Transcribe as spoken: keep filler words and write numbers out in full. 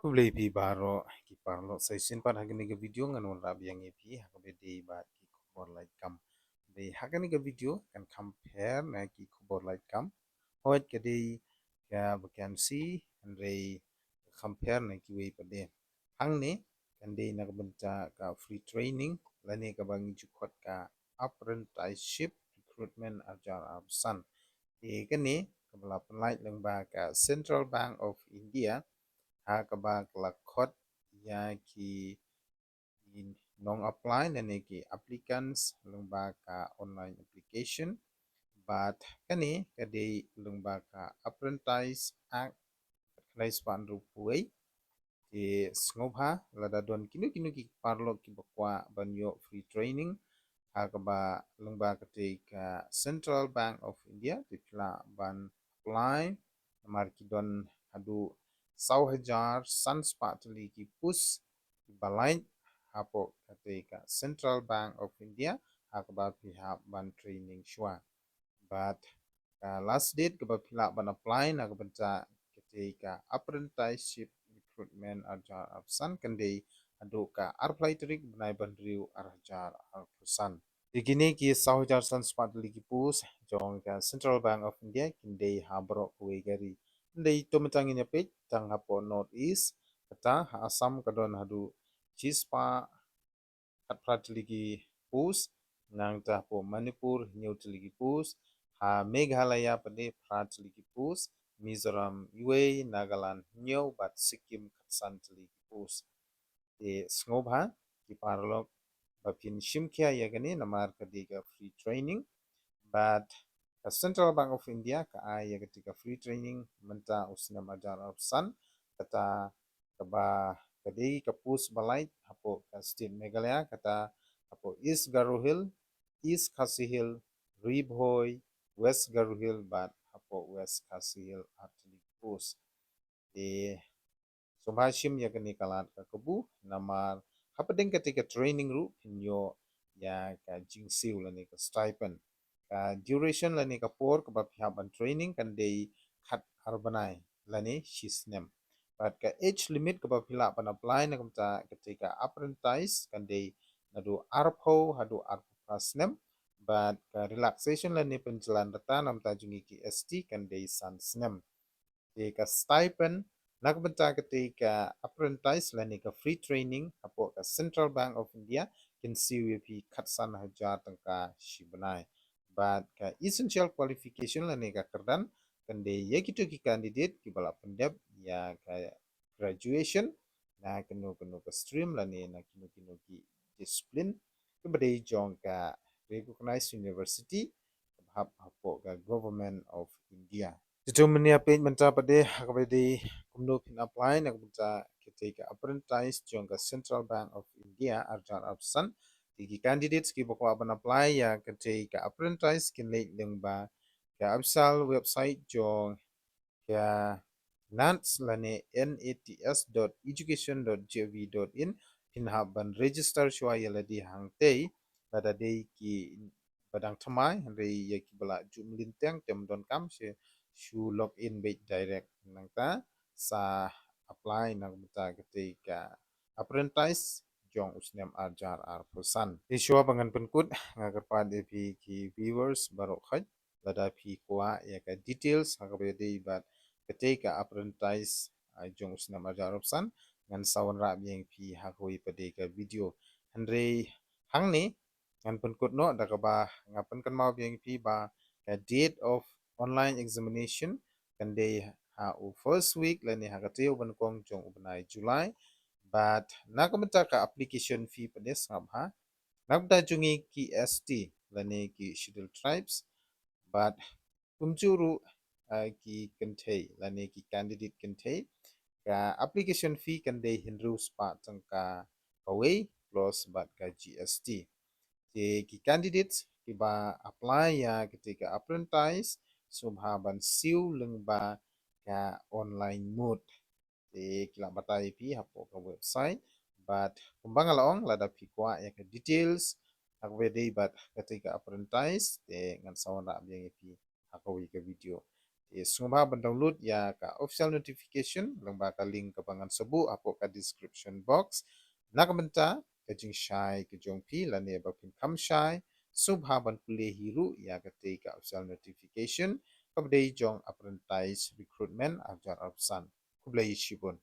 Khublei phi baroh ki paralok, sa shisien pat ha kane ka video ngan wanrah biang ïa phi ha kaba ïadei bad ki khubor laitkam. Dei ha kane ka video kan compare na ki khubor laitkam. Hooid ka dei ka vacancy, hynrei ka compare na kiwei pat de. Hangne kan dei na ka bynta ka free training lane kaba ngi ju khot ka apprenticeship recruitment arhajar arphew san. Te kane kaba la pynlait lyngba ka Central Bank of India, ha kaba ka la khot ïa ki nong apply lane ki applicants lyngba ka online application. Bad kane ka dei lyngba ka Apprentice Act khatkhyndai spah hynriewphew wei. Te sngewbha lada don kino kino ki paralok kiba kwah ban ïoh free training ha kaba lyngba katei ka Central Bank of India, te phi lah ban apply. Namar ki don haduh saw hajar san spah tylli ki post kiba lait hapoh katei ka Central Bank of India ha kaba phi hap ban training shuwa. Bad ka last date kaba phi lah ban apply na ka bynta katei ka apprenticeship recruitment arhajar arphew san kan dei haduh ka arphew lai tarik bnai ba hynriew arhajar arphew san. Te kine ki saw hajar san spah tylli ki post jong ka Central Bank of India kin dei ha baroh kawei ka ri. Hynrei to mynta ngin ïa peit tang hapoh North East, kata ha Assam ka don haduh shispah khatphra tylli ki post, nangta hapoh Manipur hynñiew tylli ki post, ha Meghalaya pat de phra tylli ki post, Mizoram iwei, Nagaland hynñiew bad Sikkim khatsan tylli ki post. Te sngewbha ki paralok ba phin shim khia ïa kane namar ka dei ka free training. Bad ka Central Bank of India ka ai ïa katei ka free training mynta u snem arhajar arphew san, kata kaba ka dei ka post ba lait hapoh ka state Meghalaya, kata hapoh East Garo Hills, East Khasi Hills, Ri Bhoi, West Garo Hills bad hapoh West Khasi Hills ar tylli ki post. Te sngewbha shim ïa kane ka lad ka kabu namar hapdeng katei ka training ruh phin ïoh ïa ka jingsiew lane ka stipend. Ka duration lane ka por kaba phi hap ban training kan dei khat ar bnai lane shi snem. Bad ka age limit kaba phi lah ban apply na ka bynta katei ka apprentice kan dei naduh arphew haduh arphew phra snem. Bad ka relaxation lane pynjlan rta na ka bynta jong ngi ki S T kan dei san snem. Te ka stipend na ka bynta katei ka apprentice lane ka free training hapoh ka Central Bank of India kin siew ïa phi khatsan hajar tyngka shi bnai. Bad ka essential qualification lane ka kyrdan kan dei ïa kito ki candidate kiba la pyndep ïa ka graduation na kano kano ka stream lane na kino kino ki discipline kiba dei jong ka recognized university kaba hap hapoh ka Government of India. Te to mynta peit mynta pat de ha kaba dei kumno phin apply na ka bynta katei ka apprentice jong ka Central Bank of India arhajar arphew san. Te ki candidates kiba kwah ban apply ïa katei ka apprentice kin leit lyngba ka official website jong ka nats lane nats dot education dot gov dot in. Phin hap ban register shuwa ïa lade hangtei lada dei kiba dang thymmai, hynrei ïa kiba la ju mlien teng te ym donkam, shu log in beit direct, nangta sa apply na ka bynta katei ka apprentice jong u snem arhajar arphew san. Te shuwa ba ngan pynkut, nga kyrpad ïa phi ki viewers baroh khoit, lada phi kwah ïa ka details ha kaba ïadei bad katei ka apprentice, ah, jong u snem arhajar arphew san, ngan sa wanrah biang ïa phi ha kawei pat de ka video. Hynrei hangne ngan pynkut noh da kaba nga pynkynmaw biang ïa phi ba ka date of online examination kan dei ha u first week lane ha ka taïew ba nyngkong jong u bnai July. Bad na ka bynta ka application fee pat de, sngap bha, na ka bynta jong ngi ki S T lane ki Scheduled Tribes bad kumjuh ruh, ah, ki kynthei lane ki candidate kynthei, ka application fee kan dei hynriew spah tyngka kawei plus bad ka G S T. Te ki candidates kiba apply ïa katei ka apprentice sngewbha ban siew lyngba ka online mode. Te ki la batai ïa phi hapoh ka website. Bad kumba nga la ong, lada phi kwah ïa ka details ha kaba ïadei bad katei ka apprentice, te ngan sa wanrah biang ïa phi ha kawei ka video. Te sngewbha ban download ïa ka official notification lyngba ka link kaba ngan sa buh hapoh ka description box. Na ka bynta ka jingshai ka jong phi lane ba phin kham shai, sngewbha ban pule hi ruh ïa katei ka official notification kaba dei jong Apprentice Recruitment arhajar arphew san. Khublei shibun.